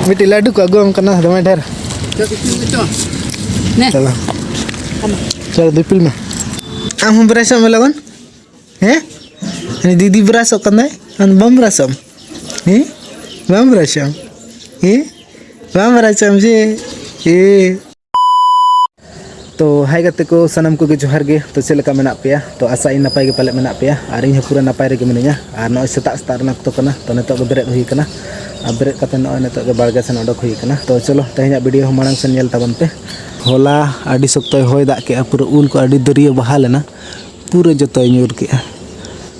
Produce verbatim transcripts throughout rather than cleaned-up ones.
ᱢᱤᱫᱴᱤᱡ ᱞᱟᱹᱰᱩ ᱠᱚ ᱟᱹᱜᱩᱣᱟᱢ ᱠᱟᱱᱟ ᱫᱚᱢᱮ ᱰᱷᱮᱨ᱾ ᱱᱮ᱾ ᱪᱟᱞᱟᱣ᱾ ᱪᱟᱞᱟᱣ ᱫᱤᱯᱤᱞ ᱢᱮ᱾ ᱟᱢ ᱦᱚᱸ ᱵᱨᱟᱥᱚᱜ ᱢᱮ ᱞᱚᱜᱚᱱ᱾ ᱦᱮᱸ? ᱩᱱᱤ ᱫᱤᱫᱤ ᱵᱨᱟᱥᱚᱜ ᱠᱟᱱᱟᱭ᱾ ᱟᱢ ᱵᱟᱢ ᱵᱨᱟᱥᱚᱜ ᱟᱢ? ᱦᱮᱸ? ᱵᱟᱢ ᱵᱨᱟᱥᱚᱜ ᱟᱢ? ᱦᱮᱸ? ᱵᱟᱢ ᱵᱨᱟᱥᱚᱜ ᱟᱢ ᱡᱮ? ᱦᱮᱸ᱾ ᱛᱚ ᱦᱟᱭ ᱜᱟᱛᱮ ᱠᱚ, ᱥᱟᱱᱟᱢ ᱠᱚᱜᱮ ᱡᱚᱦᱟᱨ ᱜᱮ᱾ ᱛᱚ ᱪᱮᱫ ᱞᱮᱠᱟ ᱢᱮᱱᱟᱜ ᱯᱮᱭᱟ? ᱛᱚ ᱟᱥᱟ ᱤᱧ ᱱᱟᱯᱟᱭ ᱜᱮ ᱯᱟᱞᱮ ᱢᱮᱱᱟᱜ ᱯᱮᱭᱟ, ᱟᱨ ᱤᱧ ᱦᱚᱸ ᱯᱩᱨᱟᱹ ᱱᱟᱯᱟᱭ ᱨᱮᱜᱮ ᱢᱤᱱᱟᱹᱧᱟ᱾ ᱟᱨ ᱱᱚᱜᱼᱚᱭ ᱥᱮᱛᱟᱜ ᱥᱮᱛᱟᱜ ᱨᱮᱱᱟᱜ ᱚᱠᱛᱚ ᱠᱟᱱᱟ, ᱛᱚ ᱱᱤᱛᱚᱜ ᱜᱮ ᱵᱮᱨᱮᱫ ᱦᱩᱭ ᱠᱟᱱᱟ᱾ ᱟᱨ ᱵᱮᱨᱮᱫ ᱠᱟᱛᱮ ᱱᱚᱜᱼᱚᱭ ᱱᱤᱛᱚᱜ ᱜᱮ ᱵᱟᱲᱜᱮ ᱥᱮᱱ ᱚᱰᱚᱠ ᱦᱩᱭ ᱠᱟᱱᱟ᱾ ᱛᱚ ᱪᱚᱞᱚ, ᱛᱮᱦᱮᱧᱟᱜ ᱵᱷᱤᱰᱤᱭᱳ ᱦᱚᱸ ᱢᱟᱲᱟᱝ ᱥᱮᱱ ᱧᱮᱞ ᱛᱟᱵᱚᱱ ᱯᱮ᱾ ᱦᱚᱞᱟ ᱟᱹᱰᱤ ᱥᱚᱠᱛᱚᱭ ᱦᱚᱭ ᱫᱟᱜ ᱠᱮᱜᱼᱟ, ᱯᱩᱨᱟᱹ ᱩᱞ ᱠᱚ ᱟᱹᱰᱤ ᱫᱟᱹᱨᱭᱟᱹ ᱵᱟᱦᱟ ᱞᱮᱱᱟ, ᱯᱩᱨᱟᱹ ᱡᱚᱛᱚᱭ ᱧᱩᱨ ᱠᱮᱜᱼᱟ᱾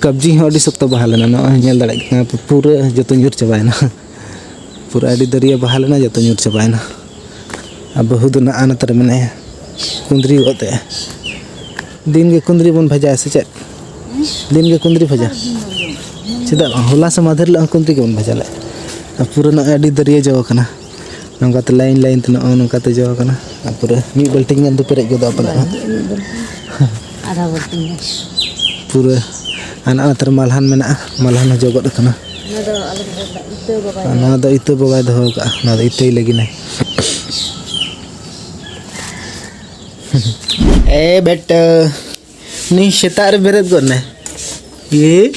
ᱠᱟᱵᱽᱡᱤ ᱦᱚᱸ ᱟᱹᱰᱤ ᱥᱚᱠᱛᱚ ᱵᱟᱦᱟ ᱞᱮᱱᱟ, ᱱᱚᱜᱼᱚᱭ ᱧᱮᱞ ᱫᱟᱲᱮᱭᱟᱜ ᱠᱟᱱᱟ ᱯᱮ, ᱯᱩᱨᱟᱹ ᱡᱚᱛᱚ ᱧᱩᱨ ᱪᱟᱵᱟᱭᱮᱱᱟ᱾ ᱯᱩᱨᱟᱹ ᱟᱹᱰᱤ ᱫᱟᱹᱨᱭᱟᱹ ᱵᱟᱦᱟ ᱞᱮᱱᱟ, ᱡᱚᱛᱚ ᱧᱩᱨ ᱪᱟᱵᱟᱭᱮᱱᱟ᱾ ᱟᱨ ᱵᱟᱹᱦᱩ ᱫᱚ ᱱᱟᱜᱼᱟ ᱱᱚᱛᱮ ᱨᱮ ᱢᱮᱱᱟᱭᱟ, ᱠᱩᱸᱫᱽᱨᱤ ᱜᱚᱫ ᱮᱜᱼᱟ᱾ ᱫᱤᱱ ᱜᱮ ᱠᱩᱸᱫᱽᱨᱤ ᱵᱚᱱ ᱵᱷᱟᱡᱟᱭᱟ ᱥᱮ ᱪᱮᱫ? ᱫᱤᱱ ᱜᱮ ᱠᱩᱸᱫᱽᱨᱤ ᱵᱷᱟᱡᱟ? ᱪᱮᱫᱟᱜ ᱵᱟᱝ? ᱦᱚᱞᱟ ᱥᱮ ᱢᱟᱫᱷᱮᱨ ᱦᱤᱞᱳᱜ ᱦᱚᱸ ᱠᱩᱸᱫᱽᱨᱤ ᱜᱮᱵᱚᱱ ᱵᱷᱟᱡᱟ ᱞᱮᱫ᱾ ᱟᱨ ᱯᱩᱨᱟᱹ ᱱᱚᱜᱼᱚᱭ ᱟᱹᱰᱤ ᱫᱟᱹᱨᱭᱟᱹ ᱡᱚ ᱠᱟᱱᱟ᱾ ᱱᱚᱝᱠᱟᱛᱮ ᱞᱟᱭᱤᱱ ᱞᱟᱭᱤᱱ ᱛᱮ ᱱᱚᱜᱼᱚ ᱱᱚᱝᱠᱟᱛᱮ ᱡᱚ ᱠᱟᱱᱟ᱾ ᱟᱨ ᱯᱩᱨᱟᱹ ᱢᱤᱫ ᱵᱟᱹᱞᱴᱤᱱ ᱜᱟᱱ ᱫᱚ ᱯᱮᱨᱮᱡ ᱜᱚᱫᱚᱜᱼᱟ ᱯᱟᱞᱮ ᱦᱟᱸᱜ᱾ ᱟᱫᱷᱟ ᱵᱟᱹᱞᱴᱤᱱ ᱜᱟᱱ᱾ ᱯᱩᱨᱟᱹ ᱟᱨ ᱱᱚᱜᱼᱚ ᱱᱚᱛᱮ ᱨᱮ ᱢᱟᱞᱦᱟᱱ ᱢᱮᱱᱟᱜᱼᱟ, ᱢᱟᱞᱦᱟᱱ ᱦᱚᱸ ᱡᱚ ᱜᱚᱫ ᱟᱠᱟᱱᱟ᱾ ᱚᱱᱟ ᱫᱚ ᱟᱞᱮ ᱫᱚ ᱤᱛᱟᱹ ᱵᱟᱵᱟᱭ ᱟᱨ ᱱᱚᱣᱟ ᱫᱚ ᱤᱛᱟᱹ ᱵᱟᱵᱟᱭ ᱫᱚᱦᱚ ᱠᱟᱜᱼᱟ, ᱱᱚᱣᱟ ᱫᱚ ᱤᱛᱟᱹᱭ ᱞᱟᱹᱜᱤᱫ ᱟᱭ᱾ ᱮ ᱵᱮᱴᱟ, ᱱᱩᱭ ᱥᱮᱛᱟᱜ ᱨᱮ ᱵᱮᱨᱮᱫ ᱜᱚᱫ ᱱᱟᱭ᱾ ᱮ?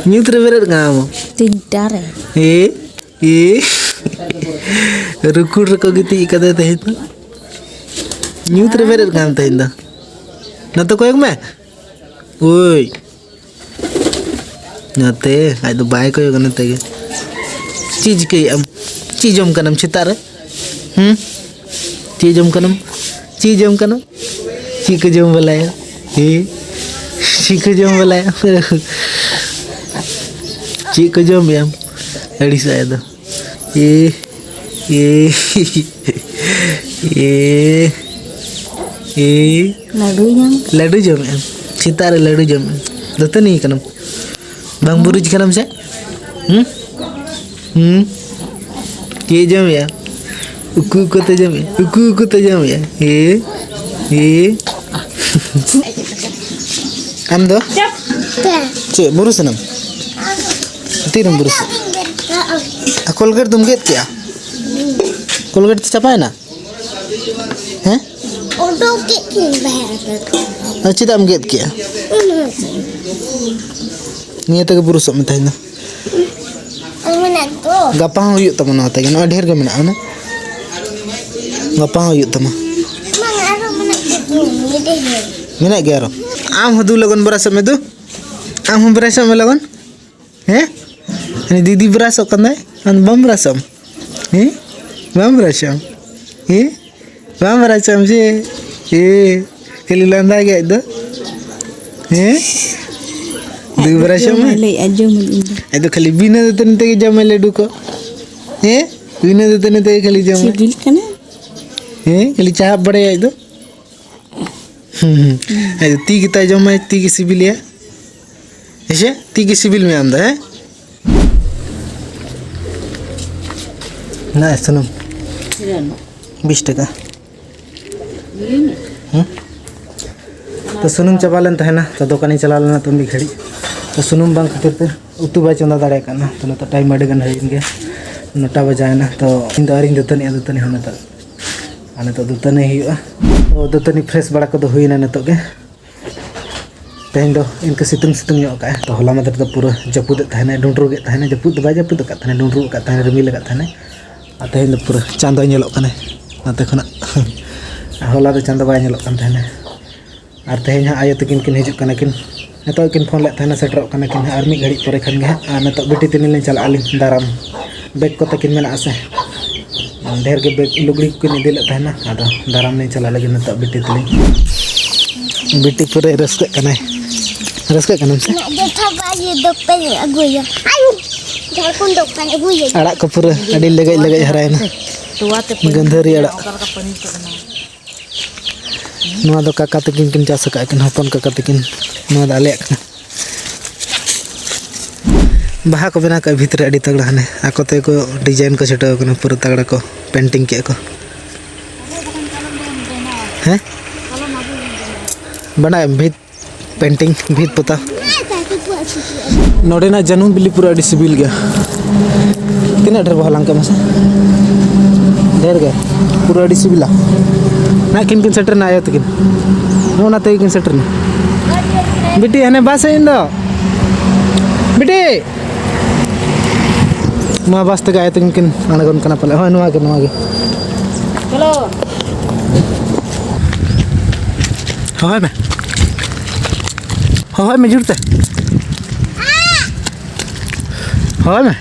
ᱧᱩᱛ ᱨᱮ ᱵᱮᱨᱮᱫ ᱠᱟᱱᱟ ᱟᱢ᱾ ᱛᱤᱱᱴᱟ ᱨᱮ᱾ ᱮ? ᱮ? ᱨᱩᱠᱩᱲ ᱨᱮᱠᱚ ᱜᱤᱛᱤᱡ ᱠᱟᱫᱮ ᱛᱮᱦᱮᱧ ᱫᱚ᱾ ᱧᱩᱛ ᱨᱮ ᱵᱮᱨᱮᱫ ᱠᱟᱱ ᱛᱮᱦᱮᱧ ᱫᱚ᱾ ᱱᱚᱛᱮ ᱠᱚᱭᱚᱜ ᱢᱮ᱾ ᱳᱭ᱾ ᱱᱚᱛᱮ ᱟᱡ ᱫᱚ ᱵᱟᱭ ᱠᱚᱭᱚᱜ ᱠᱟᱱᱟ ᱱᱚᱛᱮ ᱜᱮ᱾ ᱪᱮᱫ ᱪᱤᱠᱟᱹᱭᱮᱫ ᱟᱢ? ᱪᱮᱫ ᱡᱚᱢ ᱠᱟᱱᱟᱢ ᱥᱮᱛᱟᱜ ᱨᱮ? ᱦᱩᱸ? ᱪᱮᱫ ᱡᱚᱢ ᱠᱟᱱᱟᱢ? ᱪᱮᱫ ᱡᱚᱢ ᱠᱟᱱᱟᱢ? ᱪᱮᱫ ᱠᱚ ᱡᱚᱢ ᱵᱟᱞᱟᱭᱟ? ᱦᱮᱸ? ᱪᱮᱫ ᱠᱚ ᱡᱚᱢ ᱵᱟᱞᱟᱭᱟ? ᱪᱮᱫ ᱠᱚ ᱡᱚᱢ ᱮᱢ? ᱟᱹᱲᱤᱥᱚᱜ ᱟᱭ ᱫᱚ᱾ ᱮ, ᱮ, ᱮ, ᱮ᱾ ᱞᱟᱹᱰᱩ ᱡᱚᱢ᱾ ᱞᱟᱹᱰᱩ ᱡᱚᱢᱮᱜ ᱟᱢ? ᱥᱮᱛᱟᱜ ᱨᱮ ᱞᱟᱹᱰᱩ ᱡᱚᱢᱮᱜ ᱟᱢ? ᱫᱟᱹᱛᱟᱹᱱᱤ ᱠᱟᱱᱟᱢ? ᱵᱟᱝ ᱵᱩᱨᱩᱡ ᱠᱟᱱᱟᱢ ᱥᱮ? ᱦᱩᱸ? ᱦᱩᱸ? ᱪᱮᱫ ᱡᱚᱢᱮᱜᱼᱟ? ᱩᱠᱩ ᱩᱠᱩ ᱛᱮ ᱡᱚᱢᱮᱜᱼᱟ? ᱩᱠᱩ ᱩᱠᱩ ᱛᱮ ᱡᱚᱢᱮᱜᱼᱟ? ᱮ? ᱮ? ᱟᱢ ᱫᱚ? ᱪᱮᱫ, ᱵᱩᱨᱩ ᱥᱟᱱᱟᱢ? ᱛᱤᱨᱮᱢ ᱵᱩᱨᱩ ᱥᱟᱱᱟᱢ? ᱟᱠᱚ ᱠᱳᱞᱜᱮᱴ ᱫᱚᱢ ᱜᱮᱫ ᱠᱮᱜᱼᱟ? ᱠᱳᱞᱜᱮᱴ ᱫᱚ ᱪᱟᱵᱟᱭᱮᱱᱟ? ᱦᱮᱸ? ᱩᱰᱩᱠ ᱠᱮᱫ ᱠᱤᱱ ᱵᱟᱦᱮᱨ ᱨᱮ᱾ ᱟᱨ ᱪᱮᱫᱟᱜ ᱮᱢ ᱜᱮᱫ ᱠᱮᱜᱼᱟ? ᱩᱱᱟᱹᱜ᱾ ᱱᱤᱭᱟᱹ ᱛᱮᱜᱮ ᱵᱩᱨᱩᱥᱚᱜ ᱢᱮ ᱛᱮᱦᱮᱧ ᱫᱚ᱾ ᱟᱨ ᱢᱮᱱᱟᱜ ᱫᱚ᱾ ᱜᱟᱯᱟ ᱦᱚᱸ ᱦᱩᱭᱩᱜ ᱛᱟᱢᱟ ᱱᱚᱣᱟ ᱛᱮᱜᱮ, ᱱᱚᱣᱟ ᱰᱷᱮᱨ ᱜᱮ ᱢᱮᱱᱟᱜᱼᱟ ᱦᱩᱱᱟᱹᱝ᱾ ᱜᱟᱯᱟ ᱦᱚᱸ ᱦᱩᱭᱩᱜ ᱛᱟᱢᱟ᱾ ᱵᱟᱝ, ᱟᱨᱦᱚᱸ ᱢᱮᱱᱟᱜ ᱫᱚ᱾ ᱢᱮᱱᱟᱜ ᱜᱮᱭᱟ ᱟᱨᱚ᱾ ᱟᱢ ᱦᱚᱸ ᱫᱩ ᱞᱚᱜᱚᱱ ᱵᱨᱟᱥᱚᱜ ᱢᱮ ᱫᱩ᱾ ᱟᱢ ᱦᱚᱸ ᱵᱨᱟᱥᱚᱜ ᱢᱮ ᱞᱚᱜᱚᱱ᱾ ᱦᱮᱸ? ᱩᱱᱤ ᱫᱤᱫᱤ ᱵᱨᱟᱥᱚᱜ ᱠᱟᱱᱟᱭ, ᱟᱢ ᱵᱟᱢ ᱵᱨᱟᱥᱚᱜ ᱟᱢ? ᱦᱮᱸ? ᱵᱟᱢ ᱵᱨᱟᱥᱚᱜ ᱟᱢ? ᱦᱮᱸ? ᱵᱟᱢ ᱵᱨᱟᱥᱚᱜ ᱟᱢ ᱥᱮ? ᱦᱮᱸ? ᱠᱷᱟᱹᱞᱤ ᱞᱟᱸᱫᱟ ᱜᱮ ᱟᱡ ᱫᱚ᱾ ᱦᱮᱸ? ᱫᱩ ᱵᱨᱟᱥᱚᱜ ᱢᱮ᱾ ᱡᱚᱢᱟᱭ ᱞᱟᱹᱭᱮᱫᱼᱟ, ᱡᱚᱢᱟᱹᱧ ᱤᱧ ᱫᱚ᱾ ᱟᱡ ᱫᱚ ᱠᱷᱟᱹᱞᱤ ᱵᱤᱱᱟᱹ ᱫᱟᱹᱛᱟᱹᱱᱤ ᱛᱮᱜᱮ ᱡᱚᱢᱟᱭ ᱞᱟᱹᱰᱩ ᱠᱚ᱾ ᱦᱮᱸ? ᱵᱤᱱᱟᱹ ᱫᱟᱹᱛᱟᱹᱱᱤ ᱛᱮᱜᱮ ᱠᱷᱟᱹᱞᱤ ᱡᱚᱢᱟᱭ᱾ ᱥᱤᱵᱤᱞ ᱠᱟᱱᱟ? ᱦᱮᱸ? ᱠᱷᱟᱹᱞᱤ ᱪᱟᱦᱟᱵ ᱵᱟᱲᱟᱭᱟ ᱟᱡ ᱫᱚ᱾ ᱦᱩᱸ, ᱦᱩᱸ᱾ ᱟᱡ ᱫᱚ ᱛᱤ ᱜᱮᱛᱟᱭ ᱡᱚᱢᱟᱭ, ᱛᱤ ᱜᱮ ᱥᱤᱵᱤᱞᱮᱭᱟ᱾ ᱦᱮᱸᱥᱮ? ᱛᱤ ᱜᱮ ᱥᱤᱵᱤᱞ ᱢᱮᱭᱟ ᱟᱢ ᱫᱚ, ᱦᱮᱸ? ᱱᱚᱜᱼᱚᱭ ᱥᱩᱱᱩᱢ᱾ ᱵᱤᱥ ᱴᱟᱠᱟ᱾ ᱦᱩᱸ? ᱛᱚ ᱥᱩᱱᱩᱢ ᱪᱟᱵᱟ ᱞᱮᱱ ᱛᱟᱦᱮᱱᱟ, ᱛᱚ ᱫᱚᱠᱟᱱᱤᱧ ᱪᱟᱞᱟᱣ ᱞᱮᱱᱟ ᱛᱚ ᱢᱤᱫ ᱜᱷᱟᱹᱲᱤᱡ᱾ ᱛᱚ ᱥᱩᱱᱩᱢ ᱵᱟᱝ ᱠᱷᱟᱹᱛᱤᱨ ᱛᱮ ᱩᱛᱩ ᱵᱟᱭ ᱪᱚᱸᱫᱟ ᱫᱟᱲᱮ ᱠᱟᱱᱟ᱾ ᱛᱚ ᱱᱤᱛᱚᱜ ᱴᱟᱭᱤᱢ ᱟᱹᱰᱤ ᱜᱟᱱ ᱦᱩᱭᱮᱱ ᱜᱮᱭᱟ, ᱱᱚᱴᱟ ᱵᱟᱡᱟᱣᱮᱱᱟ᱾ ᱛᱚ ᱤᱧ ᱫᱚ ᱟᱹᱣᱨᱤᱧ ᱫᱟᱹᱛᱟᱹᱱᱤᱜᱼᱟ, ᱫᱟᱹᱛᱟᱹᱱᱤ ᱦᱚᱸ ᱱᱤᱛᱚᱜ᱾ ᱟᱨ ᱱᱤᱛᱚᱜ ᱫᱟᱹᱛᱟᱹᱱᱤ ᱦᱩᱭᱩᱜᱼᱟ᱾ ᱛᱚ ᱫᱟᱹᱛᱟᱹᱱᱤ ᱯᱷᱨᱮᱥ ᱵᱟᱲᱟ ᱠᱚᱫᱚ ᱦᱩᱭᱮᱱᱟ ᱱᱤᱛᱚᱜ ᱜᱮ᱾ ᱛᱮᱦᱮᱧ ᱫᱚ ᱤᱱᱠᱟᱹ ᱥᱤᱛᱩᱝ ᱥᱤᱛᱩᱝ ᱧᱚᱜ ᱠᱟᱜᱼᱟᱭ᱾ ᱛᱚ ᱦᱚᱞᱟ ᱢᱟᱫᱷᱮᱨ ᱫᱚ ᱯᱩᱨᱟᱹ ᱡᱟᱹᱯᱩᱫᱮᱫ ᱛᱟᱦᱮᱱᱟᱭ, ᱰᱩᱸᱰᱨᱩᱜᱮᱫ ᱛᱟᱦᱮᱱᱟᱭ, ᱡᱟᱹᱯᱩᱫ ᱫᱚ ᱵᱟᱭ ᱡᱟᱹᱯᱩᱫ ᱟᱠᱟᱫ ᱛᱟᱦᱮᱱᱟᱭ, ᱰᱩᱸᱰᱨᱩᱜ ᱟᱠᱟᱫ ᱛᱟᱦᱮᱱᱟᱭ, ᱨᱤᱢᱤᱞ ᱟᱠᱟᱫ ᱛᱟᱦᱮᱱᱟᱭ᱾ ᱟᱨ ᱛᱮᱦᱮᱧ ᱫᱚ ᱯᱩᱨᱟᱹ ᱪᱟᱸᱫᱚᱭ ᱧᱮᱞᱚᱜ ᱠᱟᱱᱟᱭ ᱱᱚᱛᱮ ᱠᱷᱚᱱᱟᱜ᱾ ᱦᱚᱞᱟ ᱫᱚ ᱪᱟᱸᱫᱚ ᱵᱟᱭ ᱧᱮᱞᱚᱜ ᱠᱟᱱ ᱛᱟᱦᱮᱱᱟ᱾ ᱟᱨ ᱛᱮᱦᱮᱧ ᱦᱟᱸᱜ ᱟᱭᱳ ᱛᱟᱹᱠᱤᱱ ᱠᱤᱱ ᱦᱤᱡᱩᱜ ᱠᱟᱱᱟ ᱠᱤᱱ, ᱱᱤᱛᱚᱜ ᱠᱤᱱ ᱯᱷᱳᱱ ᱞᱮᱫ ᱛᱟᱦᱮᱱᱟ, ᱥᱮᱴᱮᱨᱚᱜ ᱠᱟᱱᱟ ᱠᱤᱱ ᱦᱟᱸᱜ ᱟᱨ ᱢᱤᱫ ᱜᱷᱟᱹᱲᱤᱡ ᱯᱚᱨᱮ ᱠᱷᱟᱱ ᱜᱮ ᱦᱟᱸᱜ᱾ ᱟᱨ ᱱᱤᱛᱚᱜ ᱵᱤᱴᱤ ᱛᱟᱹᱞᱤᱧ ᱞᱤᱧ ᱪᱟᱞᱟᱜ ᱟᱹᱞᱤᱧ ᱫᱟᱨᱟᱢ, ᱵᱮᱜᱽ ᱠᱚ ᱛᱟᱹᱠᱤᱱ ᱢᱮᱱᱟᱜᱼᱟ ᱥᱮ, ᱰᱷᱮᱨ ᱜᱮ ᱵᱮᱜᱽ ᱞᱩᱜᱽᱲᱤ ᱠᱚᱠᱤᱱ ᱤᱫᱤ ᱞᱮᱫ ᱛᱟᱦᱮᱱᱟ, ᱟᱫᱚ ᱫᱟᱨᱟᱢ ᱞᱤᱧ ᱪᱟᱞᱟᱜ ᱞᱟᱹᱜᱤᱫ ᱱᱤᱛᱚᱜ ᱵᱤᱴᱤ ᱛᱟᱹᱞᱤᱧ᱾ ᱵᱤᱴᱤ ᱯᱩᱨᱟᱹᱭ ᱨᱟᱹᱥᱠᱟᱹᱜ ᱠᱟᱱᱟᱭ, ᱨᱟᱹᱥᱠᱟᱹᱜ ᱠᱟᱱᱟᱢ ᱥᱮ? ᱤᱧᱟᱹᱜ ᱡᱚᱛᱷᱟ ᱵᱟᱡᱮ ᱫᱚᱠᱟᱱ ᱟᱹᱜᱩᱭᱟ᱾ ᱟᱭᱳ, ᱡᱷᱟᱲᱠᱷᱚᱸᱰ ᱫᱚᱠᱟᱱ ᱟᱹᱜᱩᱭᱟ᱾ ᱟᱲᱟᱜ ᱠᱚ ᱯᱩᱨᱟᱹ ᱟᱹᱰᱤ ᱞᱮᱜᱮᱡ ᱞᱮᱜᱮᱡ ᱦᱟᱨᱟᱭᱮᱱᱟ᱾ ᱛᱚᱣᱟ ᱛᱮ ᱯᱟᱹᱱᱤᱨ ᱜᱟᱹᱱᱫᱷᱟᱹᱨᱤ ᱠᱚ ᱟᱲᱟᱜ᱾ ᱚᱠᱟ ᱞᱮᱠᱟ ᱯᱟᱹᱱᱤᱨ ᱠᱚ ᱵᱮᱱᱟᱣᱟ? ᱱᱚᱣᱟ ᱫᱚ ᱠᱟᱠᱟ ᱛᱟᱹᱠᱤᱱ ᱠᱤᱱ ᱪᱟᱥ ᱟᱠᱟᱫ ᱠᱤᱱ, ᱦᱚᱯᱚᱱ ᱠᱟᱠᱟ ᱛᱟᱹᱠᱤᱱ᱾ ᱱᱚᱣᱟ ᱫᱚ ᱟᱞᱮᱭᱟᱜ ᱠᱟᱱᱟ᱾ ᱵᱟᱦᱟ ᱠᱚ ᱵᱮᱱᱟᱣ ᱠᱟᱜᱼᱟ ᱵᱷᱤᱛ ᱨᱮ ᱟᱹᱰᱤ ᱛᱟᱜᱲᱟ, ᱦᱟᱱᱮ ᱟᱠᱚ ᱛᱮᱠᱚ ᱰᱤᱡᱟᱭᱤᱱ ᱠᱚ ᱪᱷᱩᱴᱟᱹᱣ ᱠᱟᱱᱟ, ᱯᱩᱨᱟᱹ ᱛᱟᱜᱲᱟ ᱠᱚ ᱯᱮᱱᱴᱤᱝ ᱠᱮᱜᱼᱟ ᱠᱚ᱾ ᱦᱮᱸ? ᱵᱟᱰᱟᱭᱟᱢ ᱵᱷᱤᱛ ᱯᱮᱱᱴᱤᱝ, ᱵᱷᱤᱛ ᱯᱚᱛᱟᱣ? ᱱᱚᱰᱮᱱᱟᱜ ᱡᱟᱹᱱᱩᱢ ᱵᱤᱞᱤ ᱯᱩᱨᱟᱹ ᱟᱹᱰᱤ ᱥᱤᱵᱤᱞ ᱜᱮᱭᱟ᱾ ᱛᱤᱱᱟᱹᱜ ᱰᱷᱮᱨ ᱵᱚ ᱦᱟᱞᱟᱝ ᱠᱮᱫ ᱢᱟᱥᱮ? ᱰᱷᱮᱨ ᱜᱮ᱾ ᱯᱩᱨᱟᱹ ᱟᱹᱰᱤ ᱥᱤᱵᱤᱞᱟ᱾ ᱱᱟᱜ ᱠᱤᱱ ᱠᱤᱱ ᱥᱮᱴᱮᱨᱱᱟ ᱟᱭᱳ ᱛᱟᱹᱠᱤᱱ᱾ ᱱᱚᱜᱼᱚ ᱱᱟ ᱛᱮᱜᱮ ᱠᱤᱱ ᱥᱮᱴᱮᱨᱱᱟ᱾ ᱵᱤᱴᱤ, ᱦᱟᱱᱮ ᱵᱟᱥ ᱦᱮᱡ ᱮᱱ ᱫᱚ᱾ ᱵᱤᱴᱤ! ᱱᱚᱣᱟ ᱵᱟᱥ ᱛᱮᱜᱮ ᱟᱭᱳ ᱛᱟᱹᱠᱤᱱ ᱠᱤᱱ ᱟᱬᱜᱚᱱ ᱠᱟᱱᱟ ᱯᱟᱞᱮ᱾ ᱦᱳᱭ, ᱱᱚᱣᱟ ᱜᱮ, ᱱᱚᱣᱟ ᱜᱮ᱾ ᱪᱚᱞᱚ᱾ ᱦᱚᱦᱚᱭ ᱢᱮ᱾ ᱦᱚᱦᱚᱭ ᱢᱮ ᱡᱳᱨ ᱛᱮ᱾ ᱦᱳᱭ ᱢᱮ᱾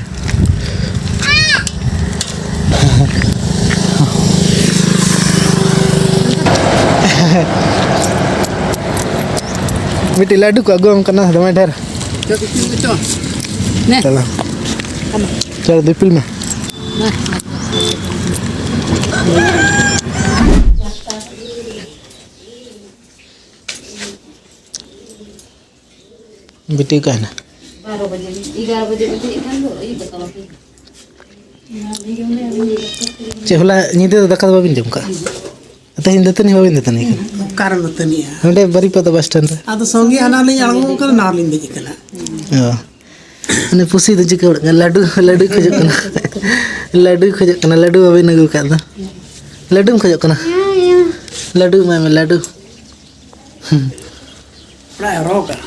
ᱢᱤᱫᱴᱤᱡ ᱞᱟᱹᱰᱩ ᱠᱚ ᱟᱹᱜᱩᱣᱟᱢ ᱠᱟᱱᱟ ᱫᱚᱢᱮ ᱰᱷᱮᱨ᱾ ᱪᱚ, ᱫᱤᱯᱤᱞ ᱢᱮ, ᱪᱚ᱾ ᱱᱮ᱾ ᱪᱟᱞᱟᱣ᱾ ᱪᱚ, ᱫᱤᱯᱤᱞ ᱢᱮ᱾ ᱱᱮ᱾ ᱵᱤᱴᱤ ᱚᱠᱟᱭᱮᱱᱟ? ᱵᱟᱨᱚ ᱵᱟᱡᱮ, ᱮᱜᱟᱨᱚ ᱵᱟᱡᱮ ᱵᱤᱴᱤ ᱮᱱᱠᱷᱟᱱ ᱫᱚ ᱟᱹᱭᱩᱵ ᱫᱟᱠᱟ ᱵᱟᱯᱮ ᱪᱮᱫ, ᱦᱚᱞᱟ ᱧᱤᱫᱟᱹ ᱫᱚ ᱫᱟᱠᱟ ᱫᱚ ᱵᱟᱵᱤᱱ ᱡᱚᱢ ᱠᱟᱜᱼᱟ? ᱛᱮᱦᱮᱧ ᱫᱟᱹᱛᱟᱹᱱᱤ ᱦᱚᱸ ᱵᱟᱵᱤᱱ ᱫᱟᱹᱛᱟᱹᱱᱤ ᱠᱟᱱᱟ? ᱚᱠᱟᱨᱮ ᱫᱟᱹᱛᱟᱹᱱᱤᱜᱼᱟ? ᱱᱚᱸᱰᱮ ᱵᱟᱹᱨᱤᱯᱟᱫᱟ ᱵᱟᱥ ᱥᱴᱮᱱᱰ ᱨᱮ᱾ ᱟᱫᱚ ᱥᱚᱸᱜᱮ ᱦᱟᱱᱟ ᱞᱤᱧ ᱟᱬᱜᱚ ᱠᱟᱱᱟ, ᱱᱟᱣᱟ ᱞᱤᱧ ᱫᱮᱡ ᱠᱟᱱᱟ᱾ ᱚ᱾ ᱩᱱᱤ ᱯᱩᱥᱤ ᱫᱚ ᱪᱤᱠᱟᱹ ᱵᱟᱲᱟᱜ ᱠᱟᱱᱟ? ᱞᱟᱹᱰᱩ, ᱞᱟᱹᱰᱩᱭ ᱠᱷᱚᱡᱚᱜ ᱠᱟᱱᱟ᱾ ᱞᱟᱹᱰᱩᱭ ᱠᱷᱚᱡᱚᱜ ᱠᱟᱱᱟ, ᱞᱟᱹᱰᱩ ᱵᱟᱵᱤᱱ ᱟᱹᱜᱩ ᱟᱠᱟᱫ ᱫᱚ᱾ ᱞᱟᱹᱰᱩᱢ ᱠᱷᱚᱡᱚᱜ ᱠᱟᱱᱟ? ᱞᱟᱹᱰᱩ ᱮᱢᱟᱭ ᱢᱮ, ᱞᱟᱹᱰᱩ᱾ ᱚᱲᱟᱜ ᱮ ᱦᱚᱨᱦᱚ ᱠᱟᱜᱼᱟ᱾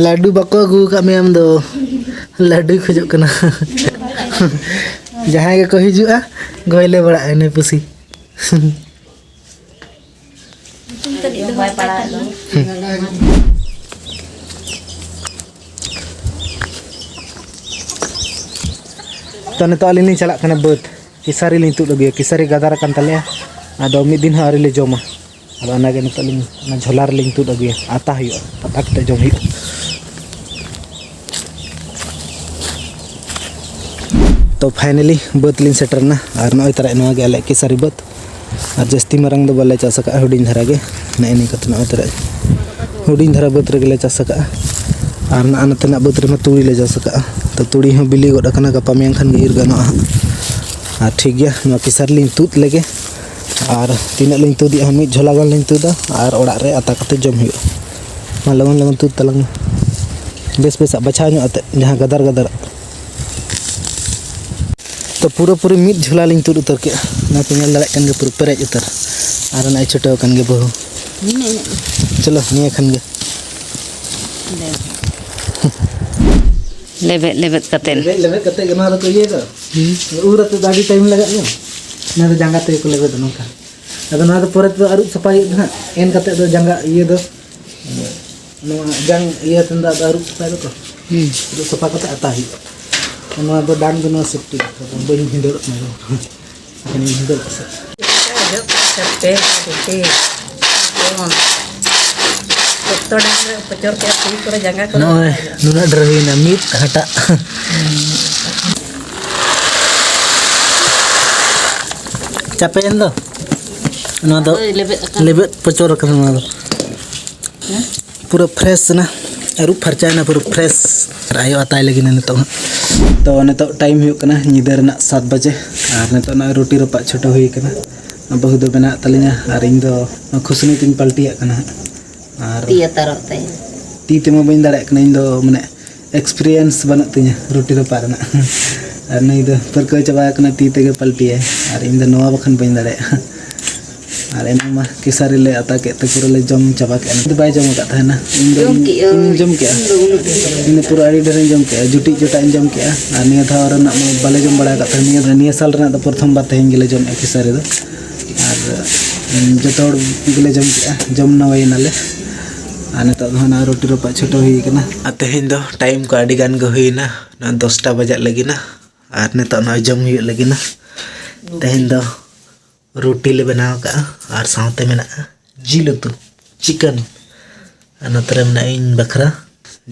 ᱞᱟᱹᱰᱩ ᱵᱟᱠᱚ ᱟᱹᱜᱩ ᱟᱠᱟᱫ ᱢᱮᱭᱟ ᱟᱢ ᱫᱚ᱾ ᱞᱟᱹᱰᱩᱭ ᱠᱷᱚᱡᱚᱜ ᱠᱟᱱᱟ᱾ ᱡᱟᱦᱟᱸᱭ ᱜᱮᱠᱚ ᱦᱤᱡᱩᱜᱼᱟ, ᱜᱚᱭᱞᱮ ᱵᱟᱲᱟᱜᱼᱟ ᱤᱱᱟᱹ ᱯᱩᱥᱤ᱾ ᱧᱩᱛᱩᱢ ᱛᱟᱹᱱᱤᱡ ᱫᱚ ᱵᱟᱭ ᱯᱟᱲᱟᱜ ᱫᱚ᱾ ᱛᱚ, ᱱᱤᱛᱚᱜ ᱟᱹᱞᱤᱧ ᱞᱤᱧ ᱪᱟᱞᱟᱜ ᱠᱟᱱᱟ ᱵᱟᱹᱫᱽ᱾ ᱠᱮᱥᱟᱨᱤ ᱞᱤᱧ ᱛᱩᱫ ᱟᱹᱜᱩᱭᱟ, ᱠᱮᱥᱟᱨᱤ ᱜᱟᱫᱟᱨ ᱟᱠᱟᱱ ᱛᱟᱞᱮᱭᱟ᱾ ᱟᱫᱚ ᱢᱤᱫ ᱫᱤᱱ ᱦᱚᱸ ᱟᱹᱣᱨᱤ ᱞᱮ ᱡᱚᱢᱟ᱾ ᱟᱫᱚ ᱚᱱᱟᱜᱮ ᱱᱤᱛᱚᱜ ᱞᱤᱧ ᱚᱱᱟ ᱡᱷᱚᱞᱟ ᱨᱮᱞᱤᱧ ᱛᱩᱫ ᱟᱹᱜᱩᱭᱟ, ᱟᱛᱟ ᱦᱩᱭᱩᱜᱼᱟ, ᱟᱛᱟ ᱠᱟᱛᱮ ᱡᱚᱢ ᱦᱩᱭᱩᱜᱼᱟ᱾ ᱛᱚ, finally ᱵᱟᱹᱫᱽ ᱞᱤᱧ ᱥᱮᱴᱮᱨ ᱮᱱᱟ᱾ ᱟᱨ ᱱᱚᱜᱼᱚᱭ ᱛᱟᱨᱟ ᱱᱚᱣᱟ ᱜᱮ ᱟᱞᱮᱭᱟᱜ ᱠᱮᱥᱟᱨᱤ ᱵᱟᱹᱫᱽ᱾ ᱟᱨ ᱡᱟᱹᱥᱛᱤ ᱢᱟᱨᱟᱝ ᱫᱚ ᱵᱟᱞᱮ ᱪᱟᱥ ᱟᱠᱟᱫᱼᱟ, ᱦᱩᱰᱤᱧ ᱫᱷᱟᱨᱟ ᱜᱮ᱾ ᱱᱮᱜᱼᱮ ᱱᱤᱭᱟᱹ ᱠᱚᱛᱮ ᱱᱚᱜᱼᱚᱭ ᱛᱟᱨᱟ ᱦᱩᱰᱤᱧ ᱫᱷᱟᱨᱟ ᱵᱟᱹᱫᱽ ᱨᱮᱜᱮ ᱞᱮ ᱪᱟᱥ ᱟᱠᱟᱫᱼᱟ᱾ ᱟᱨ ᱱᱟᱜᱼᱟ ᱱᱚᱛᱮᱱᱟᱜ ᱵᱟᱹᱫᱽ ᱨᱮᱢᱟ ᱛᱩᱲᱤ ᱞᱮ ᱪᱟᱥ ᱟᱠᱟᱫᱼᱟ᱾ ᱛᱚ, ᱛᱩᱲᱤ ᱦᱚᱸ ᱵᱤᱞᱤ ᱜᱚᱫ ᱟᱠᱟᱱᱟ, ᱜᱟᱯᱟ ᱢᱮᱭᱟᱝ ᱠᱷᱟᱱ ᱜᱮ ᱤᱨ ᱜᱟᱱᱚᱜᱼᱟ ᱦᱟᱸᱜ᱾ ᱟᱨ ᱴᱷᱤᱠ ᱜᱮᱭᱟ, ᱱᱚᱣᱟ ᱠᱮᱥᱟᱨᱤ ᱞᱤᱧ ᱛᱩᱫ ᱞᱮᱜᱮ᱾ ᱟᱨ ᱛᱤᱱᱟᱹᱜ ᱞᱤᱧ ᱛᱩᱫᱮᱜᱼᱟ, ᱢᱤᱫ ᱡᱷᱚᱞᱟ ᱜᱟᱱ ᱞᱤᱧ ᱛᱩᱫᱟ ᱟᱨ ᱚᱲᱟᱜ ᱨᱮ ᱟᱛᱟ ᱠᱟᱛᱮ ᱡᱚᱢ ᱦᱩᱭᱩᱜᱼᱟ᱾ ᱢᱟ, ᱞᱚᱜᱚᱱ ᱞᱚᱜᱚᱱ ᱛᱩᱫ ᱛᱟᱞᱟᱝ ᱢᱮ᱾ ᱵᱮᱥ ᱵᱮᱥᱟᱜ ᱵᱟᱪᱷᱟᱣ ᱧᱚᱜ ᱟᱛᱮᱫ, ᱡᱟᱦᱟᱸ ᱜᱟᱫᱟᱨ ᱜᱟᱫᱟᱨᱟᱜ᱾ ᱛᱚ ᱯᱩᱨᱟᱹᱯᱩᱨᱤ ᱢᱤᱫ ᱡᱷᱚᱞᱟ ᱞᱤᱧ ᱛᱩᱫ ᱩᱛᱟᱹᱨ ᱠᱮᱜᱼᱟ᱾ ᱚᱱᱟ ᱯᱮ ᱧᱮᱞ ᱫᱟᱲᱮᱭᱟᱜ ᱠᱟᱱ ᱜᱮᱭᱟ, ᱯᱩᱨᱟᱹ ᱯᱮᱨᱮᱡ ᱩᱛᱟᱹᱨ᱾ ᱟᱨ ᱱᱚᱜᱼᱚᱭ ᱪᱷᱩᱴᱟᱹᱣ ᱟᱠᱟᱱ ᱜᱮ ᱵᱟᱹᱦᱩ᱾ ᱱᱤᱱᱟᱹᱜ, ᱤᱱᱟᱹᱜ᱾ ᱪᱚᱞᱚ, ᱱᱤᱭᱟᱹ ᱠᱷᱟᱱ ᱜᱮ᱾ ᱞᱮᱵᱮᱫ, ᱞᱮᱵᱮᱫ ᱠᱟᱛᱮᱫ᱾ ᱞᱮᱵᱮᱫ, ᱞᱮᱵᱮᱫ ᱠᱟᱛᱮᱫ ᱜᱮ ᱱᱚᱣᱟ ᱫᱚᱠᱚ ᱤᱭᱟᱹᱭ ᱫᱚ᱾ ᱦᱩᱸ᱾ ᱩᱨ ᱟᱛᱮᱫ ᱫᱚ ᱟᱹᱰᱤ time ᱞᱟᱜᱟᱜ ᱜᱮᱭᱟ᱾ ᱱᱚᱣᱟ ᱫᱚ ᱡᱟᱸᱜᱟ ᱛᱮᱜᱮ ᱠᱚ ᱞᱮᱵᱮᱫᱟ ᱱᱚᱝᱠᱟ᱾ ᱟᱫᱚ ᱱᱚᱣᱟ ᱫᱚ ᱯᱚᱨᱮ ᱛᱮᱫᱚ ᱟᱹᱨᱩᱵ ᱥᱟᱯᱷᱟᱭ ᱦᱩᱭᱩᱜᱼᱟ ᱦᱟᱸᱜ᱾ ᱮᱱ ᱠᱟᱛᱮᱫ ᱫᱚ ᱡᱟᱸᱜᱟ ᱤᱭᱟᱹ ᱫᱚ, ᱱᱚᱣᱟ ᱡᱟᱝ ᱤᱭᱟᱹ ᱛᱮᱫᱚ ᱟᱫᱚ ᱟᱹᱨᱩᱵ ᱥᱟᱯᱷᱟᱭ ᱫᱚᱠᱚ᱾ ᱦᱩᱸ᱾ ᱟᱹᱨᱩᱵ ᱥᱟᱯᱷᱟ ᱠᱟᱛᱮᱫ ᱟᱛᱟ ᱦᱩᱭᱩᱜᱼᱟ᱾ ᱱᱚᱣᱟ ᱫᱚ ᱰᱟᱝ ᱫᱚ ᱱᱚᱣᱟ safety ᱠᱟᱛᱷᱟ ᱫᱚ ᱵᱟᱹᱧ ᱵᱷᱤᱸᱫᱟᱹᱲᱚᱜ ᱠᱟᱱᱟ᱾ ᱟᱫᱚ ᱵᱟᱹᱧ ᱵᱷᱤᱸᱫᱟᱹᱲᱚᱜ ᱠᱟᱱᱟ᱾ ᱚᱡᱚᱜ ᱠᱟᱛᱮ ᱫᱷᱩᱛᱤ, ᱡᱚᱛᱚ ᱰᱟᱝ ᱨᱮ ᱯᱚᱪᱚᱨ ᱠᱮᱫᱼᱟ, ᱛᱤ ᱠᱚᱨᱮ, ᱡᱟᱸᱜᱟ ᱠᱚᱨᱮ᱾ ᱱᱚᱜᱼᱚᱭ ᱱᱩᱱᱟᱹᱜ ᱰᱷᱮᱨ ᱦᱩᱭᱱᱟ, ᱢᱤᱫ ᱦᱟᱴᱟᱜ᱾ ᱪᱟᱯᱮᱭᱮᱱ ᱫᱚ᱾ ᱱᱚᱣᱟ ᱫᱚ ᱦᱳᱭ, ᱞᱮᱵᱮᱫ ᱟᱠᱟᱱ᱾ ᱞᱮᱵᱮᱫ ᱯᱚᱪᱚᱨ ᱟᱠᱟᱱᱟ ᱱᱚᱣᱟ ᱫᱚ᱾ ᱦᱮᱸ? ᱯᱩᱨᱟᱹ fresh ᱮᱱᱟ, ᱟᱹᱨᱩᱵ ᱯᱷᱟᱨᱪᱟᱭᱮᱱᱟ ᱯᱩᱨᱟᱹ fresh᱾ ᱟᱨ ᱟᱭᱳ ᱟᱛᱟᱭ ᱞᱟᱹᱜᱤᱫ ᱱᱤᱛᱚᱜ ᱦᱟᱸᱜ᱾ ᱛᱚ ᱱᱤᱛᱚᱜ time ᱦᱩᱭᱩᱜ ᱠᱟᱱᱟ ᱧᱤᱫᱟᱹ ᱨᱮᱱᱟᱜ ᱥᱟᱛ ᱵᱟᱡᱮ᱾ ᱟᱨ ᱱᱤᱛᱚᱜ ᱱᱚᱜᱼᱚᱭ ᱨᱩᱴᱤ ᱨᱟᱯᱟᱜ ᱪᱷᱩᱴᱟᱹᱣ ᱦᱩᱭ ᱠᱟᱱᱟ᱾ ᱵᱟᱹᱦᱩ ᱫᱚ ᱵᱮᱱᱟᱣᱮᱫ ᱛᱟᱹᱞᱤᱧᱟ ᱟᱨ ᱤᱧ ᱫᱚ ᱠᱷᱩᱥᱱᱤ ᱛᱤᱧ ᱯᱟᱞᱴᱤᱭᱟᱜ ᱠᱟᱱᱟ ᱦᱟᱸᱜ᱾ ᱟᱨ ᱛᱤ ᱟᱛᱟᱨᱚᱜ ᱛᱟᱭᱟ᱾ ᱛᱤ ᱛᱮᱢᱟ ᱵᱟᱹᱧ ᱫᱟᱲᱮᱭᱟᱜ ᱠᱟᱱᱟ, ᱤᱧ ᱫᱚ ᱢᱟᱱᱮ experience ᱵᱟᱹᱱᱩᱜ ᱛᱤᱧᱟᱹ ᱨᱩᱴᱤ ᱨᱟᱯᱟᱜ ᱨᱮᱱᱟᱜ᱾ ᱟᱨ ᱱᱩᱭ ᱫᱚ ᱯᱟᱹᱨᱠᱟᱹᱣ ᱪᱟᱵᱟ ᱟᱠᱟᱱᱟ, ᱛᱤ ᱛᱮᱜᱮ ᱯᱟᱞᱴᱤᱭᱟᱭ᱾ ᱟᱨ ᱤᱧ ᱫᱚ ᱱᱚᱣᱟ ᱵᱟᱠᱷᱟᱱ ᱵᱟᱹᱧ ᱫᱟᱲᱮᱭᱟᱜᱼᱟ᱾ ᱟᱨ ᱮᱱᱟᱝ ᱢᱟ ᱠᱮᱥᱟᱨᱤ ᱞᱮ ᱟᱛᱟ ᱠᱮᱫ ᱛᱮ ᱯᱩᱨᱟᱹ ᱞᱮ ᱡᱚᱢ ᱪᱟᱵᱟ ᱠᱮᱫᱼᱟ᱾ ᱤᱧ ᱫᱚ ᱵᱟᱭ ᱡᱚᱢ ᱟᱠᱟᱫ ᱛᱟᱦᱮᱱᱟ᱾ ᱤᱧ ᱫᱚ ᱡᱚᱢ ᱠᱮᱜᱼᱟᱹᱧ᱾ ᱤᱧ ᱡᱚᱢ ᱠᱮᱜᱼᱟ᱾ ᱤᱧ ᱫᱚ ᱩᱱᱟᱹᱜ ᱰᱷᱮᱨ ᱤᱧ ᱡᱚᱢ ᱠᱮᱜᱼᱟ᱾ ᱡᱩᱴᱤᱡ ᱡᱚᱴᱟᱜ ᱤᱧ ᱡᱚᱢ ᱠᱮᱜᱼᱟ᱾ ᱟᱨ ᱱᱤᱭᱟᱹ ᱫᱷᱟᱣ ᱨᱮᱱᱟᱜ ᱢᱟ ᱵᱟᱞᱮ ᱡᱚᱢ ᱵᱟᱲᱟ ᱟᱠᱟᱫ ᱛᱟᱦᱮᱱᱟ᱾ ᱱᱤᱭᱟᱹ, ᱱᱤᱭᱟᱹ ᱥᱟᱞ ᱨᱮᱱᱟᱜ ᱫᱚ ᱯᱨᱚᱛᱷᱚᱢ ᱵᱟᱨ ᱛᱮᱦᱮᱧ ᱜᱮᱞᱮ ᱡᱚᱢᱮᱜᱼᱟ ᱠᱮᱥᱟᱨᱤ ᱫᱚ᱾ ᱟᱨ, ᱩᱸ, ᱡᱚᱛᱚ ᱦᱚᱲ ᱜᱮᱞᱮ ᱡᱚᱢ ᱠᱮᱜᱼᱟ, ᱡᱚᱢ ᱱᱟᱣᱟᱭᱮᱱᱟᱞᱮ᱾ ᱟᱨ ᱱᱤᱛᱚᱜ ᱫᱚ ᱦᱟᱸᱜ ᱱᱚᱣᱟ ᱨᱩᱴᱤ ᱨᱟᱯᱟᱜ ᱪᱷᱩᱴᱟᱹᱣ ᱦᱩᱭ ᱠᱟᱱᱟ᱾ ᱟᱨ ᱛᱮᱦᱮᱧ ᱫᱚ time ᱠᱚ ᱟᱹᱰᱤ ᱜᱟᱱ ᱜᱮ ᱦᱩᱭᱱᱟ, ᱱᱚᱣᱟ ᱫᱚᱥᱴᱟ ᱵᱟᱡᱟᱜ ᱞᱟᱹᱜᱤᱫ ᱱᱟ᱾ ᱟᱨ ᱱᱤᱛᱚᱜ ᱱᱚᱣᱟ ᱡᱚᱢ ᱦᱩᱭᱩᱜ ᱞᱟᱹᱜᱤᱫ ᱱᱟ᱾ ᱛᱮᱦᱮᱧ ᱫᱚ ᱨᱩᱴᱤ ᱞᱮ ᱵᱮᱱᱟᱣ ᱠᱟᱜᱼᱟ ᱟᱨ ᱥᱟᱶᱛᱮ ᱢᱮᱱᱟᱜᱼᱟ ᱡᱤᱞ ᱩᱛᱩ, chicken᱾ ᱟᱨ ᱱᱚᱛᱮ ᱨᱮ ᱢᱮᱱᱟᱜᱼᱟ ᱤᱧ ᱵᱟᱠᱷᱨᱟ᱾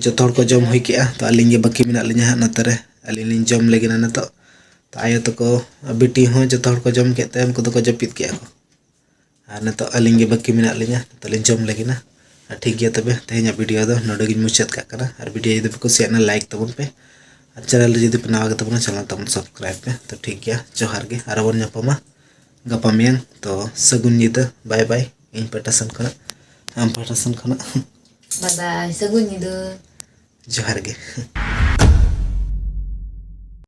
ᱡᱚᱛᱚ ᱦᱚᱲ ᱠᱚ ᱡᱚᱢ ᱦᱩᱭ ᱠᱮᱜᱼᱟ, ᱛᱚ ᱟᱹᱞᱤᱧ ᱜᱮ ᱵᱟᱹᱠᱤ ᱢᱮᱱᱟᱜ ᱞᱤᱧᱟ ᱦᱟᱸᱜ᱾ ᱱᱚᱛᱮ ᱨᱮ ᱟᱹᱞᱤᱧ ᱞᱤᱧ ᱡᱚᱢ ᱞᱟᱹᱜᱤᱫ ᱱᱟ ᱱᱤᱛᱚᱜ᱾ ᱛᱚ ᱟᱭᱳ ᱛᱟᱠᱚ, ᱵᱤᱴᱤ ᱦᱚᱸ ᱡᱚᱛᱚ ᱦᱚᱲ ᱠᱚ ᱡᱚᱢ ᱠᱮᱫ ᱛᱮ ᱩᱱᱠᱩ ᱫᱚᱠᱚ ᱡᱟᱹᱯᱤᱫ ᱠᱮᱜᱼᱟ ᱠᱚ᱾ ᱟᱨ ᱱᱤᱛᱚᱜ ᱟᱹᱞᱤᱧ ᱜᱮ ᱵᱟᱹᱠᱤ ᱢᱮᱱᱟᱜ ᱞᱤᱧᱟ, ᱱᱤᱛᱚᱜ ᱞᱤᱧ ᱡᱚᱢ ᱞᱟᱹᱜᱤᱫ ᱱᱟ᱾ ᱟᱨ ᱴᱷᱤᱠ ᱜᱮᱭᱟ ᱛᱚᱵᱮ, ᱛᱮᱦᱮᱧᱟᱜ video ᱫᱚ ᱱᱚᱰᱮ ᱜᱤᱧ ᱢᱩᱪᱟᱹᱫ ᱠᱟᱜ ᱠᱟᱱᱟ᱾ ᱟᱨ video ᱡᱩᱫᱤ ᱯᱮ ᱠᱩᱥᱤᱭᱟᱜᱼᱟ, like ᱛᱟᱵᱚᱱ ᱯᱮ᱾ ᱟᱨ channel ᱨᱮ ᱡᱩᱫᱤ ᱯᱮ ᱱᱟᱣᱟ ᱜᱮ ᱛᱟᱵᱚᱱᱟ, channel ᱛᱟᱵᱚᱱ subscribe ᱯᱮ᱾ ᱛᱚ ᱴᱷᱤᱠ ᱜᱮᱭᱟ, ᱡᱚᱦᱟᱨ ᱜᱮ᱾ ᱟᱨᱚ ᱵᱚᱱ ᱧᱟᱯᱟᱢᱟ ᱜᱟᱯᱟ ᱢᱮᱭᱟᱝ᱾ ᱛᱚ ᱥᱟᱹᱜᱩᱱ ᱧᱤᱫᱟᱹ, bye bye᱾ ᱤᱧ ᱯᱟᱦᱴᱟ ᱥᱮᱱ ᱠᱷᱚᱱᱟᱜ, ᱟᱢ ᱯᱟᱦᱴᱟ ᱥᱮᱱ ᱠᱷᱚᱱᱟᱜ᱾ Bye bye, ᱥᱟᱹᱜᱩᱱ ᱧᱤᱫᱟᱹ᱾ ᱡᱚᱦᱟᱨ ᱜᱮ᱾